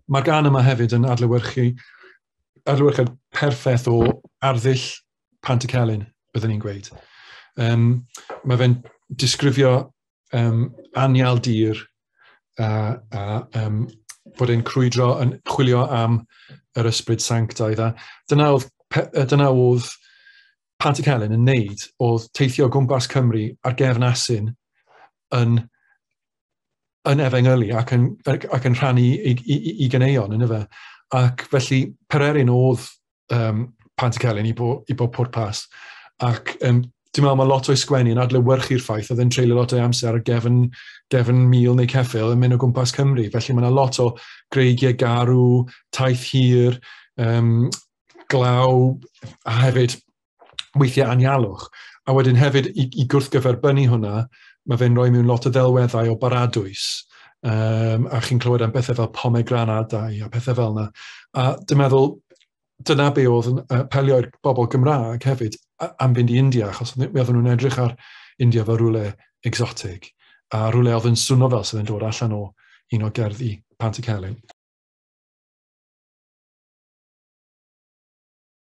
Mae'r gan yma hefyd yn adlewyrchu adlewyrchiad perffaith o arddull Pantycelyn, byddwn ni'n gweud. Mae fe'n disgrifio anial dir a bod e'n crwydro yn chwilio am yr ysbryd sanctaidd. A dyna oedd Pantycelyn yn neud, oedd teithio o gwmpas Cymru ar gefn asyn yn efengylu ac yn rhannu i ganeuon, yn efe. Ac felly Pererin oedd Pantycelyn i bob pwrpas. Ac dwi'n meddwl mae lot o'i sgwennu yn adlewyrchu'r ffaith oedd e'n treulio lot o'i amser ar gefn mul neu ceffyl yn mynd o gwmpas Cymru. Felly mae yna lot o greigiau garw, taith hir, glaw, a hefyd weithiau anialwch. A wedyn hefyd i gwrthgyferbynnu hwnna, mae fe'n rhoi mewn lot o ddelweddau o baradwys. A chi'n clywed am bethau fel pomegranadau a pethau fel yna. A dwi'n meddwl, dyna be oedd yn apelio i'r bobl Gymraeg hefyd am fynd i India, achos mi oedden nhw'n edrych ar India fel rhywle exotic, a rhywle oedd yn swno fel sydd yn dod allan o un o gerddi Pantycelyn.